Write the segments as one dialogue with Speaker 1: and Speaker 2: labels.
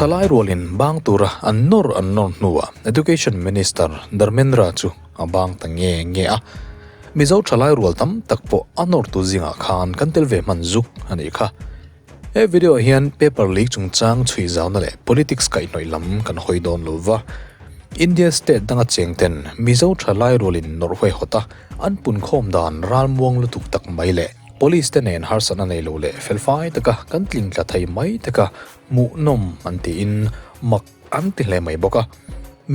Speaker 1: Thalai rualin bang tura an nawr an nawr hnuah Education Minister Dharmendra chu a bang ta nge nge a. Mizo thalai rual tam tak pawh a nawrtu zingah khan kan tel ve hman zuk a nih kha. He video ah hian paper leak chungchang chhui zauna leh politics kaihhnawih lam kan hawi dawn lo va. India state danga cheng ten Mizo thalai rualin nawrh huaihawt a an punkhawm dan ralmuang lutuk tak mai leh police te nen harsatna nei lo leh felfai taka kan tling tla thei mai taka hmuhnawm an tiin mak an ti hle mai bawk a.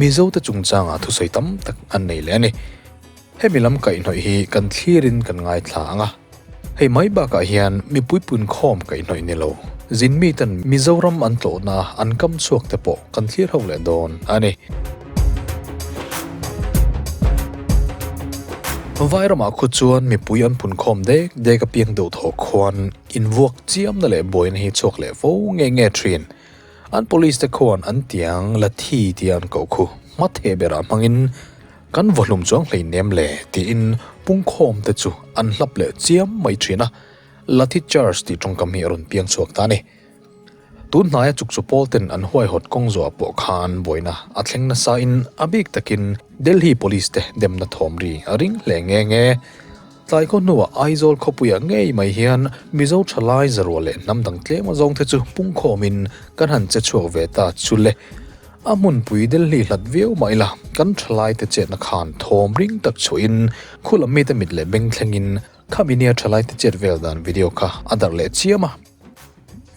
Speaker 1: Mizo te chungchangah thusawi tam tak an nei leh a ni. Hemi lam kaihhnawih hi kan thlirin kan ngaithla ang a. Hei mai bakah hian mipui punkhawm kaihhnawih ni lo, zin miten Mizoram an tlawhna an kam chhuak te pawh kan thlir ho leh dawn a ni. Vairamah khu chuan mipui an punkhawm dek dek apiang deuh thaw khuan invuak chiamna leh buaina hi chhuak leh fo nge nge thin. An police te khuan an tiang lathi tia an koh khu hmatheh berah hmangin Kan vawhlum chuang hleinem le tiin pungkhawm te chu an hlap leh chiam mai thin a, Lathi Church tih tawngkam hi a rawn piang chhuak ta a ni. Tun hnaia chukchu pawl ten an huaihawt kawng zawhah pawh khan buaina a thleng nasa in a bik takin Delhi Police te demna thawm ri a ring hle nge nge. Tlai khaw hnuah Aizawl khawpuiah ngei mai hian Mizo thalai zarua leh hnam dang tlem azawng te chu pungkhawmin kan han che chhuak ve ta chu le. A hmunpui Delhi hlat viau mah ila kan thalai te chetna khan thawm ring tak chhuahin khu lam mite mit leh beng thlengin khami nia thalai te chet vel dan video kha a darh leh chiam a.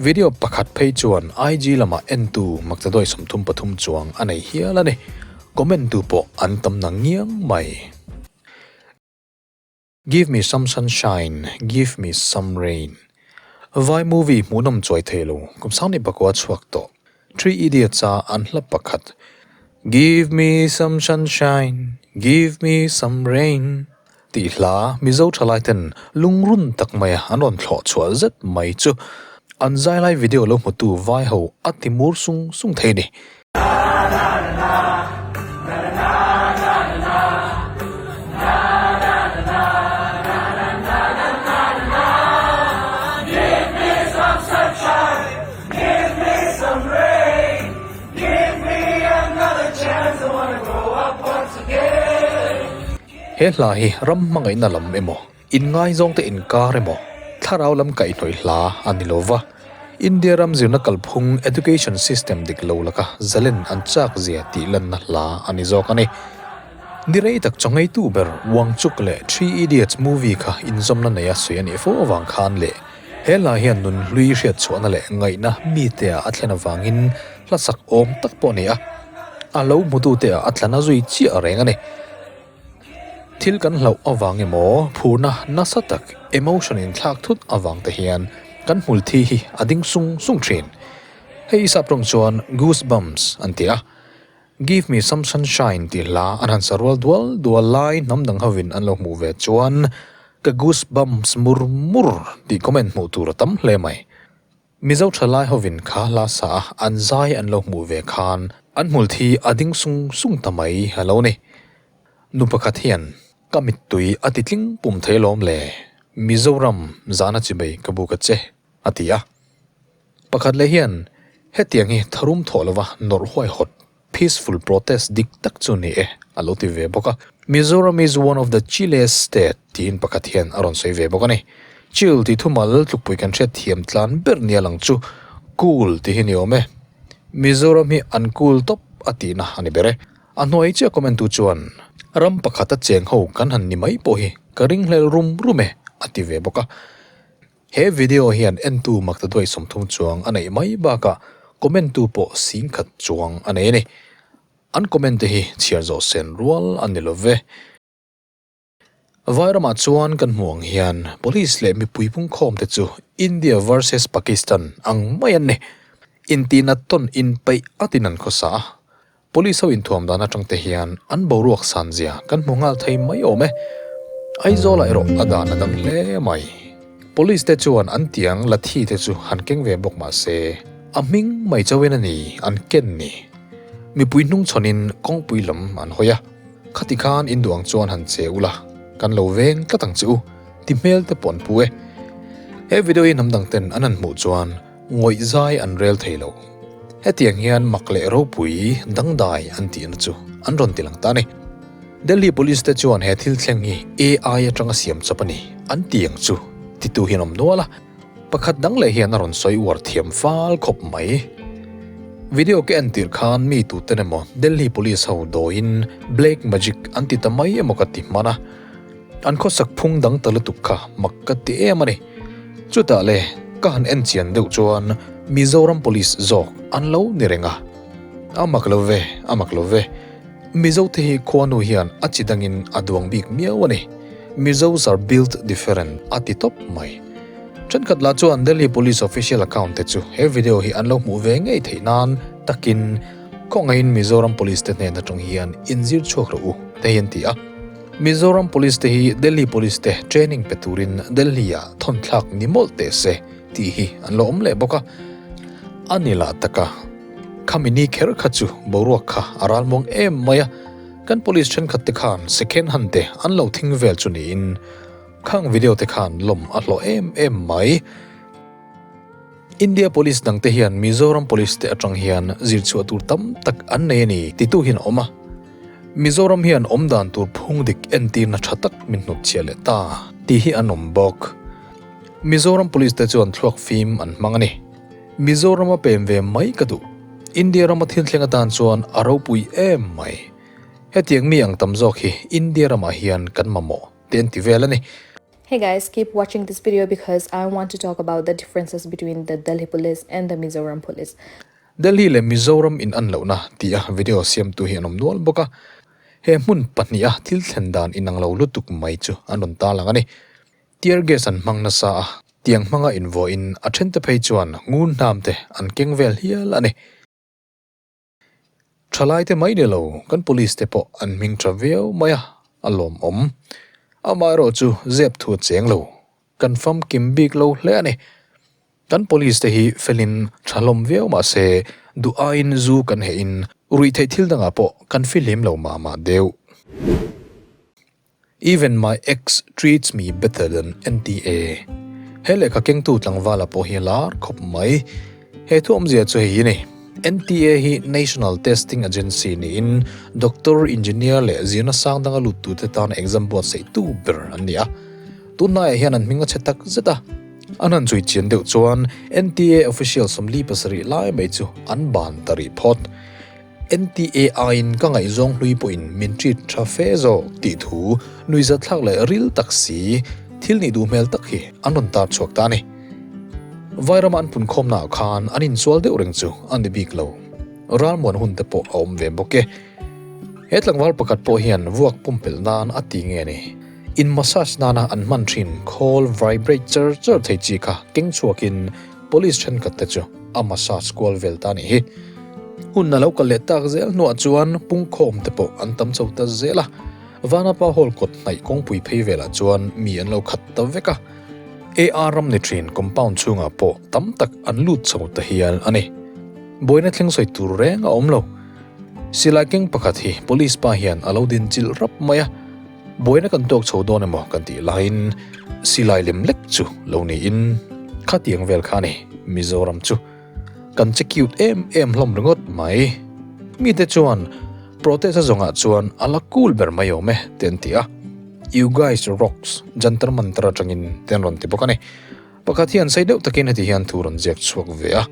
Speaker 1: Video pakhat phei chuan IG lamah entu maktaduai 33 chuang a nei hial a ni. Comment tu pawh an tam na ngiang mai. Give me some sunshine, give me some rain. Vai movie hmuhnawm chuai thei lo, kum sang ni pakua chhuak tawh. Three Idiots a an hla pakhat. Give me some sunshine, give me some rain tih hla Mizo thalai ten lungrun tak maia an rawn thlawh chhuah zet mai chu an zai lai video lo hmutu vai ho a ti mur sung sung thei a ni. He hla hi ram hmangaihna lam emaw, inngaizawng te inkar emaw, thlarau lam kaihhnawih hla a ni lo va. India ram zirna kalphung education system dik lo laka zalen an chak zia tih lanna hla a ni zawk a ni. Ni rei tak chaw ngeitu ber Wangchuk leh Three Idiots movie kha inzawmna neia sawi a nih fo avang khan leh he hla hian nun hlui hriatchhuahna leh ngaihna mite ah a thlen avangin hla sak awm tak pawh a ni a, a lo hmutute ah a tlana zui chiah reng a ni. Thil kan hlauh avang emaw, phurna nasa tak, emotion inthlak thut avang te hian kan hmul thi hi a ding sung sung thin. Hei i sap tawng chuan goose bumps an ti a. Give me some sunshine tih hla an han sa rual dual dual lai hnam dang hovin an lo hmuh ve chuan ka goose bumps mur mur tih comment hmuh tur a tam hle mai. Mizo thalai hovin kha hla sa a an zai an lo hmuh ve khan an hmul thi a ding sung sung ta mai a lo ni. Nu pakhat hian ka mittui a ti tling pum thei lawm le, Mizoram zana chimei ka buk a che a ti a. Pakhat leh hian hetiang hi tharum thawh lova nawrh huaihawt peaceful protest dik tak chu ni e a lo ti ve bawk a. Mizoram is one of the chillest state tiin pakhat hian a rawn sawi ve bawk a ni. Chill tih thumal tlukpui kan hriat thiam tlan ber nia lang chu cool tih hi ni awm e. Mizoram hi an cool tawp a tihna a ni ber e. A hnuai chiah comment tu chuan ram pakhat a cheng ho kan han ni mai pawh hi ka ringhlel rum rum e a ti ve bawk a. He video hian entu maktaduai 30 chuang a neih mai bakah comment tu pawh 10,000 chuang a nei a ni. An comment te hi chhiar zawh sen rual a ni lo ve. Vairamah chuan kan hmuh ang hian police leh mipui pungkhawm te chu India versus Pakistan ang mai an ni. Intihna tawn inpeih atin an khawsa a. Police ho inthuam dan atang te hian an boruak san zia kan hmu nghal thei mai awm e. Aizawlah erawh a dan a dang hle mai. Police te chuan an tiang lathi te chu han keng ve bawk mah se a hming mai chauhin a ni an ken ni. Mipui hnungchhawnin kawngpui lam an hawi a, khati khan induang chuan han che ula kan lo veng tlat ang che u ti hmel te pawh an pu e. He video hi hnam dang ten an han hmuh chuan ngawih zai an rel thei lo. Hetiang hian mak leh ropui dangdai an tihna chu an rawn ti lang ta a ni. Delhi Police te chuan he thil thleng hi AI atanga siam chawp a ni an ti ang chu titu hian awm nual a, pakhat dang leh hian a rawn sawi uar thiam fal khawp mai. Video ka en tir khan mi tuten emaw Delhi Police ho dawiin black magic an ti ta mai emaw ka ti hman a, an khawsak phung dang ta lutuk kha mak ka ti em a ni. Chutah le ka han en chian deuh chuan Mizoram Police zawk an lo ni reng a. A mak lo ve, a mak lo ve. Mizo te hi khuanu hian a chi dangin a duang bik miau a ni. Mizos are built different a ti tawp mai. Thenkhat lah chuan Delhi Police official account te chu he video hi an lo hmuh ve ngei theih nan takin khawngaihin Mizoram Police te hnen atang hian inzir chhuak rawh u te hi an ti a. Mizoram Police te hi Delhi Police te training pe turin Delhi ah thawn thlak ni mawlh teh se tih hi an lo awm leh bawk a. A ni lah taka. Khami ni kher kha chu boruak kha a ral muang em mai a, kan police thenkhat te khan second hand te an lo thing vel chu niin khang video te khan lawm a hlawh em em mai. India police dang te hian Mizoram police te atang hian zir chhuah tur tam tak an nei a ni titu hian a awm a. Mizoram hian awmdan tur phung dik entirna tha tak min hnutchhiah leh ta tih hi an awm bawk. Mizoram police te chuan thluak fim an hmang a ni. Mizoram a pem ve mai ka duh. India rama thil thleng atan chuan a ropui em mai. Hetiang mi ang tam zawk hi India ramah hian kan mamawh te an ti vel a ni.
Speaker 2: Hey guys, keep watching this video because I want to talk about the differences between the Delhi police and the Mizoram police.
Speaker 1: Delhi leh Mizoram in an lohna tih a video siamtu hi an awm nual bawk a. He hmun pahniha thil thlen dan inang lo lutuk mai chu an rawn tarlang a ni. Tear gas an hmang nasa a, tiang hmanga invuahin a thente phei chuan ngun hnam te an keng vel hial a ni. Thalai te mai ni lo, kan police te pawh an hming tha viau mai a, a lawmawm. Amaherawh chu zep thu a cheng lo, kan famkim bik lo hle a ni. Kan police te hi felin tha hlawm viau mah se, duh aiin zu kan hehin ruihtheih thil dangah pawh kan fihlim lo mah mah deuh. Even my ex treats me better than NTA. He lehkha kengtu tlangvala pawh hi a lar khawp mai. He thu awmzia chu hei hi a ni. NTA hi National Testing Agency niin Doctor, Engineer leh zirna sang danga luttute tana exam buatsaihtu ber an ni a. Tunhnaiah hian an hming a chhe tak zet a. An han chhui chian deuh chuan NTA official 47 lai mai chu an ban ta rih phawt. NTA aiin ka ngaihzawng hlui pawhin min treat tha fe zawk tih thu nuihzatthlak leh ril tak si thil nih duh hmel tak hi an rawn tar chhuak ta a ni. Vairama an punkhawmnaah khan an insual deuh reng chu a ni bik lo. Ralmuan hun te pawh a awm ve bawk e. He tlangval pakhat pawh hian vuak pumpelh nan a ti nge ni? In massage nana an hman thin khawl vibrate char char thei chi kha keng chhuakin Police thenkhat te chu a massage kual vel ta nih hi. Hun a lo kal leh tak zel hnuah chuan pungkhawm te pawh an tam chho ta zel a. Vanapa Hall kawt hnaih kawngpui phei velah chuan mi an lo khat ta vek a. AR ram ni thin compound chhungah pawh tam tak an lut chho ta hial a ni. Buaina thleng sawi tur reng a awm lo. Silai keng pakhat hi police pa hian a lo din chilh rap mai a. Buaina kan tawk chho dawn emaw kan tih laiin silai lem lek chu lo niin khatiang vel kha a ni Mizoram chu kan che cute em em hlawm ringawt mai. Mite chuan protest a zawngah chuan a la cool ber mai awm e te an ti a, You guys rocks Jantar Mantar atangin te an rawn ti bawk a ni. Pakhat hian sei deuh takin heti hian thu rawn ziak chhuak ve a.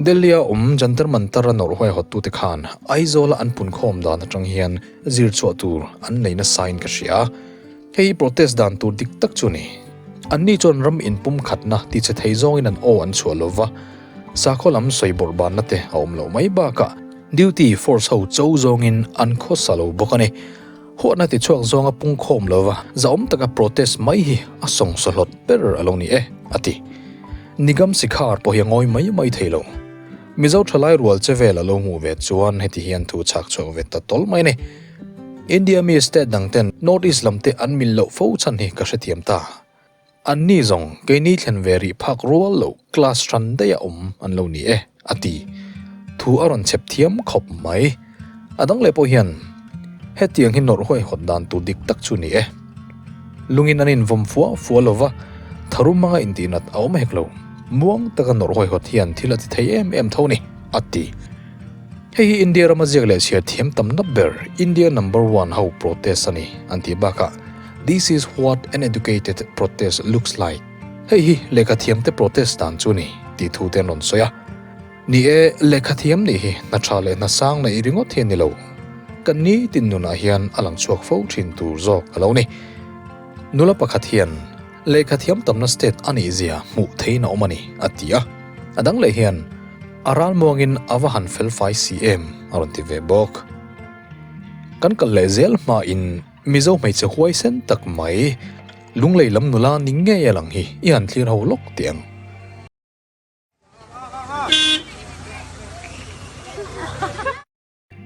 Speaker 1: Delhi-a awm Jantar Mantar-a nawrh huaihawttute khan Aizawl-a an punkhawm dan atang hian zir chhuah tur an nei nasain ka hria. Hei hi protest dan tur dik tak chu a ni. Anni chuan ram inpumkhatna tichhe thei zawngin an aw an chhuah lo va, sakhaw lam sawi bawrhbanna te a awm loh mai bakah duty force ho cho zawngin an khawsa lo bawk a ni. Huatna ti chhuak zawnga pungkhawm lova zahawm taka protest mai hi a sawngsaw hlawt ber a lo ni e, a ti. Nigam Sikhar pawh hi a ngawi mai mai thei lo. Mizo thalai rual che vel a lo hmuh ve chuan heti hian thu chhak chhuak ve ta tawl mai a ni. India mi state dang ten North East lam te an mil loh fo chhan hi ka hrethiam ta. An ni zawng keini thlen ve rih phak rual loh class hran daih a awm an lo ni e, a ti. Thu a rawn chhep thiam khawp mai. A dang leh pawh hian hetiang hi nawrh huaihawt dan tur dik tak chu ni e. Lungin an invawm fua fua lo va, tharum hmanga intihnat a awm hek lo. Muang taka nawrh huaihawt hian thil a ti thei em em tho ni, a ti. a ti. Hei hi India rama ziak leh chhiar thiam tamna ber, India number one ho protest a ni, an tih bakah, This is what an educated protest looks like, hei hi lehkha thiamte protest dan chu a ni, tih thu te an rawn sawi a. Ni e, lehkha thiam nih hi hna tha leh hna sang neih ringawt hi a ni lo. Kan nitin nunah hian a lang chhuak fo thin tur zawk a lo ni. Nula pakhat hian lehkha thiam tamna state a nih zia hmuh theihin a awm a ni, a ti a. A dang leh hian a ral muangin a va han fel fai si em, a rawn ti ve bawk. Kan kal leh zel hmain Mizo hmeichhe huaisen tak mai Lunglei lam nula ni ngei a lang hi i han thlir ho lawk tih ang.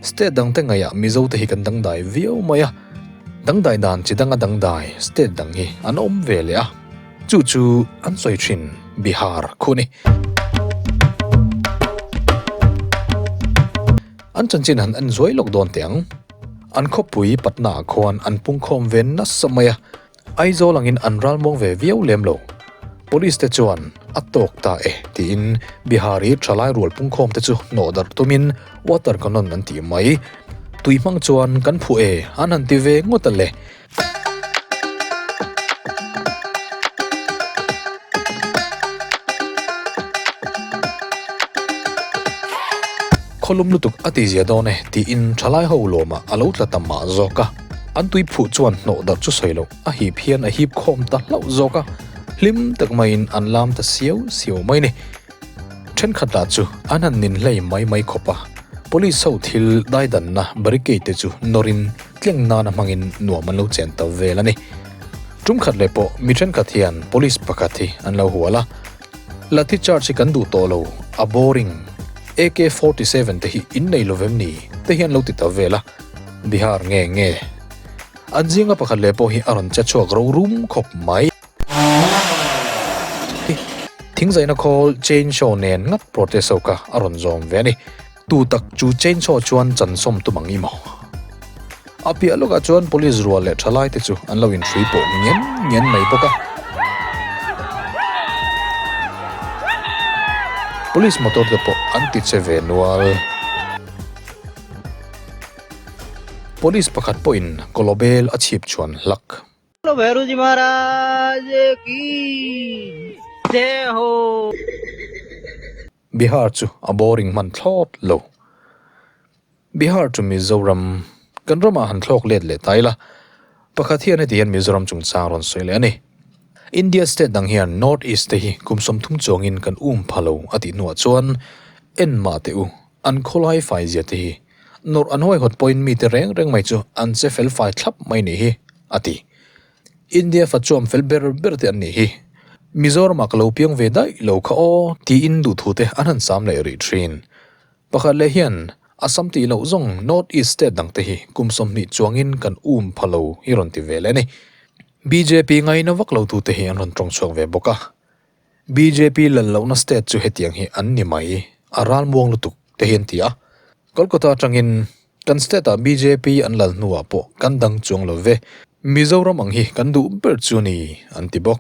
Speaker 1: State dangte ngaihah Mizote hi kan dangdai viau mai a, dangdai dan chi danga dangdai state dang hi an awm ve leh a, chu chu an sawi thin Bihar khu ni. An chanchin han en zuai lawk dawn teh ang. An khawpui Patna ah khuan an pungkhawm ve nasa mai a, Aizawl angin an ralmuang ve viau lem lo. Police te chuan a tawk ta e tiin Bihari thalai rual pungkhawm te chu hnawh darh tumin water cannon an tih mai. Tui hmang chuan kan phuh e an han ti ve ngawt a le. Khawlum lutuk a ti zia dawn e tiin thalai ho lawmah a lo tla ta mah zawk a. An tui phuh chuan hnawh darh chu sawi loh a hip hian a hip khawm ta hlauh zawk a, hlim tak maiin an lam ta siau siau mai ni. Thenkhat lah chu an han nin hlei mai mai khawp a, police ho thil daidanna barricade te chu nawrin tleng nana hmangin nuam an lo chen ta vel a ni. Tum khat leh pawh mi thenkhat hian police pakhat hi an lo hual a, Lathi charge hi kan duh tawh lo, a boring. AK 47 te hi in nei lo vem ni? te hian lo ti ta vel a. Bihar nge nge? An zinga pakhat leh pawh hi a rawn che chhuak ro rum khawp mai. Thingzaina khawl chainsaw nen ngat protest ho kha a rawn zawm ve a ni. Tu tak chu chainsaw chuan chansawm tum ang i maw? A piah lawkah chuan police rual leh thalai te chu an lo inhrui pawh ngen ngen mai bawk a. Police motor te pawh an ti che ve nual. Police pakhat pawhin kawlawbel a chhip chuan hlak.
Speaker 3: Bhairuji Maharaj ki jai ho.
Speaker 1: Bihar chu a boring hman thlawt lo. Bihar chu Mizoram kan ramah han thlawk let leh ta ila, pakhat hian heti hian Mizoram chungchang rawn sawi leh a ni. India state dang hian North East te hi kum 30 chuangin kan um pha lo a tih hnuah chuan en mah teh u, an khawlai fai zia te hi nawrh an huaihawt pawhin mite reng reng mai chu an che fel fai thlap mai nih hi, a ti. India fa chuam fel ber ber te an nih hi. Mizoramah ka lo piang ve daih lo kha aw tiin duhthu te an han sam leh rih thin. Pakhat leh hian Assam tih loh zawng North East state dang te hi kum 20 chuangin kan um pha lo hi rawn ti ve leh a ni. Bjp ngaina vak lo tute hi an rawn tawng chhuak ve bawk a. Bjp lal lohna state chu hetiang hi an ni mai, a ralmuang lutuk te hi an ti a. Kolkata atangin kan state ah bjp an lal hnuah pawh kan dang chuang lo ve, Mizoram ang hi kan duh ber chu ni an ti bawk.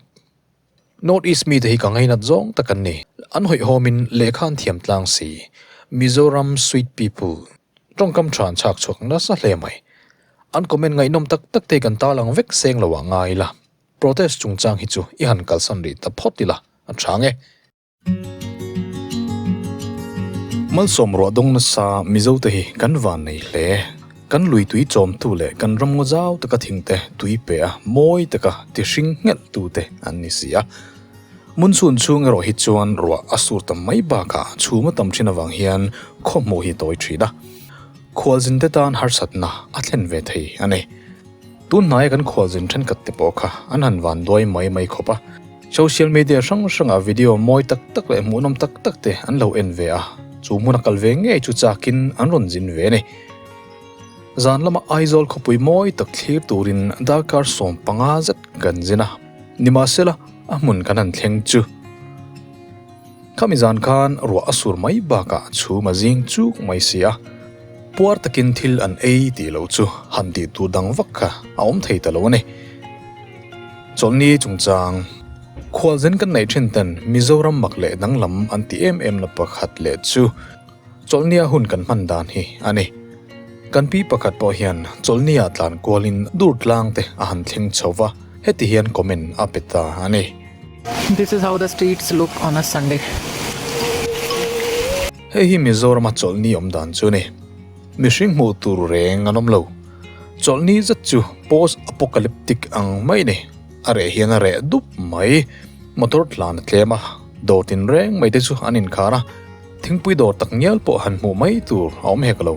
Speaker 1: North East mite hi ka ngainat zawng tak an ni. An hawihhawmin lehkha an thiam tlang si. Mizoram sweet people. Tawngkam tha an chhak chhuak nasa hle mai. An comment ngaihnawm tak tak te hi kan tarlang vek seng lo ah ngai ila. Protest chungchang hi chu i han kalsan rih ta phawt ila a tha nge. Malsawm ruah dawng nasa Mizo te hi kan van nei hle. Kan lui tui chawmtu leh kan ram ngaw zau taka thingte tui pe a mawi taka ti hring nghelh tu te an ni si a. Monsoon chhung erawh hi chuan ruah a sur tam mai bakah chhum a tam thin avang hian khaw hmuh hi tawi thin a. Khualzin te tan harsatna a thlen ve thei a ni. Tun hnaia kan khualzin thenkhat te pawh kha an han van duai mai mai khawp a. Social media hrang hrangah video mawi tak tak leh hmuhnawm tak tak te an lo en ve a, chu hmuna kal ve ngei chu chakin an rawn zin ve a ni. Zan lama Aizawl khawpui mawi tak thlir turin darkar 15 zet kan zin a, nimahsela a hmun kan han thleng chu. Khami zan khan ruah a sur mai bakah chhum a zing chuk mai si a, puar takin thil an ei tih loh chu han tih tur dang vak kha a awm thei ta lo a ni. Chawlhni chungchang khualzen kan neih thin ten Mizoram mak leh danglam an ti em em na pakhat leh chu. Chawlhnia hun kan hman dan hi a ni. Kan pi pakhat pawh hian chawlhnia tlan kualin dur tlang te a han thleng chho va, heti hian comment a pe ta a ni.
Speaker 4: This is how the streets look on a Sunday.
Speaker 1: Hei hi Mizorama chawlhni awm dan chu a ni. Mihring hmuh tur reng an awm lo. Chawlhni zet chu post apocalyptic ang mai a ni. A reh hian a reh dup mai. Motor tlan a tlem a, dawr tin reng mai te chu an inkhar a. Thingpui dawr tak ngial pawh han hmuh mai tur a awm hek lo.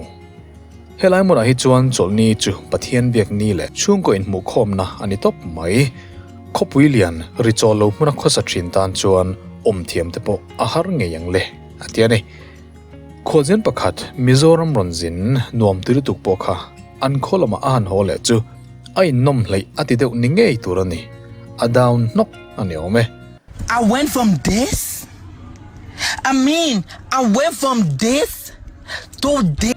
Speaker 1: Helai hmunah hi chuan chawlhni chu Pathian biak ni leh chhungkaw inhmuhkhawmna a ni tawp mai. Khawpui lian ri chawl lo hmuna khawsa thin tan chuan awm thiam te pawh a har ngei ang le, a ti a ni. Khualzen pakhat Mizoram rawn zin nuam ti lutuk pawh kha an khaw lamah a han haw leh chu a innawm hleih a ti deuh ni ngei tur a ni. A down hnawk a ni awm e.
Speaker 5: I went from this I mean I went from this to this.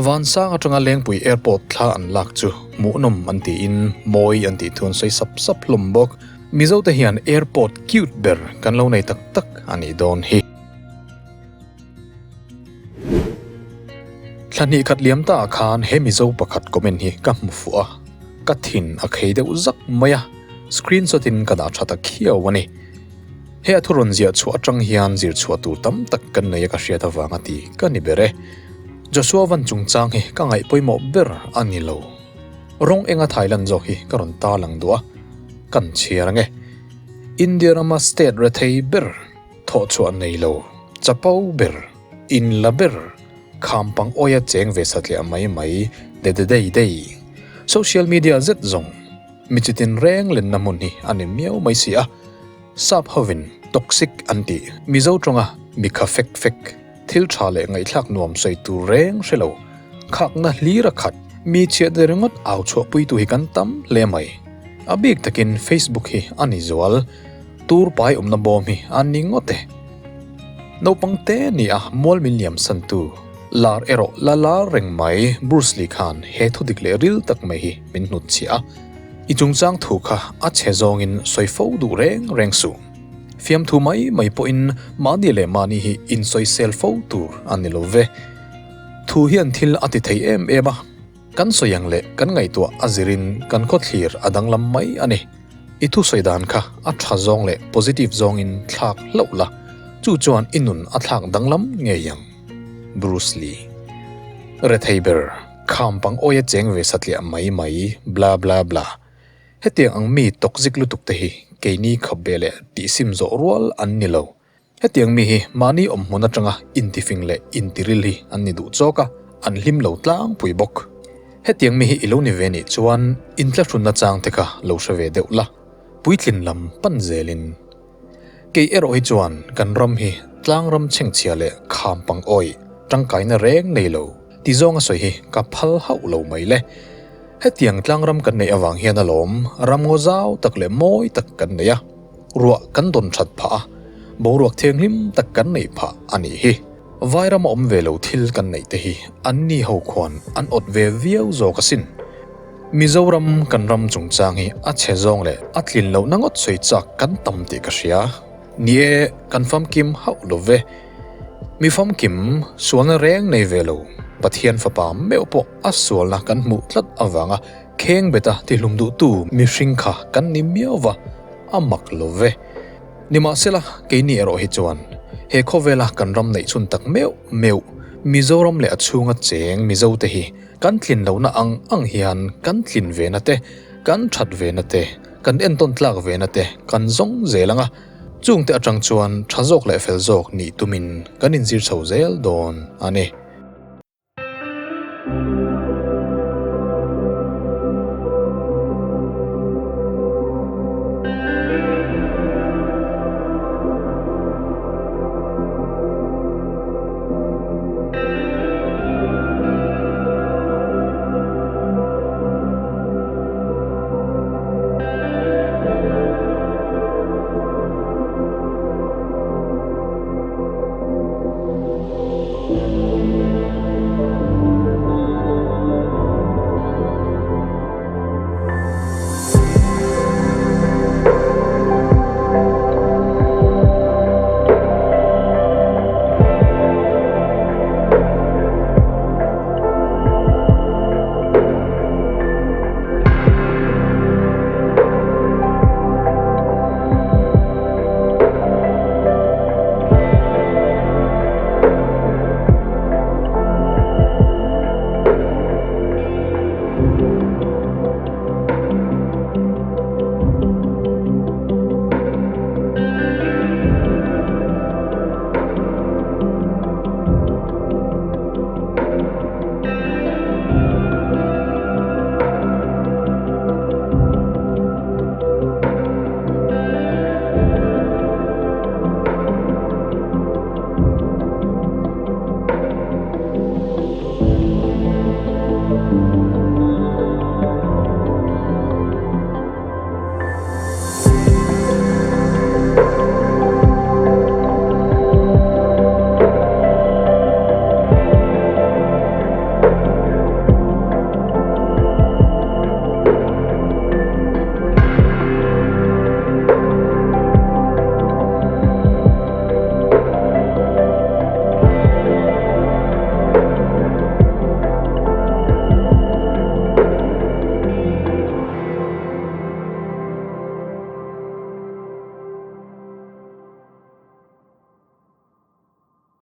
Speaker 1: Vansang atanga Lengpui Airport thla an lak chu hmuhnawm an tiin mawi an tih thu an sawi sap sap hlawm bawk. Mizo te hian airport cute ber kan lo nei tak tak a nih dawn hi. Thla hnih khat liam ta ah khan he Mizo pakhat comment hi ka hmu fuh a, ka thin a khei deuh zak mai a, screenshot in ka dah tha ta khiau a ni. He a thu rawn ziah chhuah atang hian zir chhuah tur tam tak kan nei a ka hriat avang a ti ka ni ber e. Joshua Van chungchang hi ka ngaih pawimawh ber a ni lo. Rawng enga Thailand zawk hi ka rawn tarlang duh a, kan chhiar ange. India rama state rethei ber. Thawhchhuah nei lo, chapo ber, in la ber, kham pang awia cheng ve satliah mai mai, de de dei dei. Social media zet zawng, mi chitin reng lenna hmun hi a ni miau mai si a. Sap hovin toxic an tih, Mizo tawnga mi kha fek fek, thil tha leh ngaihthlak nuam sawi tur reng hre lo, khakna hlir a khat, mi chhiat ve ringawt au chhuahpuitu hi kan tam hle mai. A bik takin Facebook hi a ni zual. Tur pai awmna bawm hi a ni ngawt e. Naupang te ni a mual min liam san tu, lar erawh la lar reng mai Bruce Lee khan he thu dik leh ril tak mai hi min hnut chhiah a. I chungchang thu kha a chhe zawngin sawi fo duh reng reng suh. Fiamthu mai mai pawhin mahni leh mahni hi insawisel fo tur a ni lo ve. Thu hian thil a ti thei em em a. Kan sawi ang leh kan ngaihtuah a zirin kan khawthlir a danglam mai a ni. I thusawi dan kha a tha zawng leh positive zawngin thlak hlauh la, chu chuan i nun a thlak danglam ngei ang. Bruce Lee. Rethei ber, kham pang awia cheng ve satliah mai mai, bla bla bla. Hetiang ang mi toxic lutuk te hi keini khap ve leh tihsim zawh rual an ni lo. Hetiang mi hi mahni awm hmun atanga intifing leh intiril hi an ni duh chawk a, an hlim lo tlangpui bawk. Hetiang mi hi i lo ni ve nih chuan intlahrunna chang te kha lo hre ve deuh la, puitlin lam pan zelin. Kei erawh hi chuan kan ram hi tlangram chhengchhia leh kham pang awih tangkaina reng nei lo ti zawnga sawi hi ka phal hauh lo mai le. Hetiang tlangram kan neih avang hian alawm ramngaw zau tak leh mawi tak kan nei a. Ruah kan dawn that phah a, boruak thianghlim tak kan neih phah a nih hi. Vairama awm ve lo thil kan neih te hi an ni ho khuan an awt ve viau zawk asin. Mizoram kan ram chungchang hi a chhe zawng leh a tlin lohna ngawt sawi chak kan tam tih ka hria. Ni e, kan famkim hauh lo ve. Mi famkim sualna reng nei ve lo, Pathian fapa meuh pawh a sualna kan hmuh tlat avanga Kheng beta tihlum duhtu mihring kha kan ni miau va, a mak lo ve. Nimahsela, keini erawh hi chuan he khawvela kan ram neih chhun tak meuh meuh Mizoram leh a chhunga cheng Mizote hi kan tlin lohna ang ang hian kan tlin vena te, kan that vena te, kan entawn tlak vena te kan zawng zel ang a, chungte atang chuan tha zawk leh fel zawk nih tumin kan inzir chho zel dawn a ni.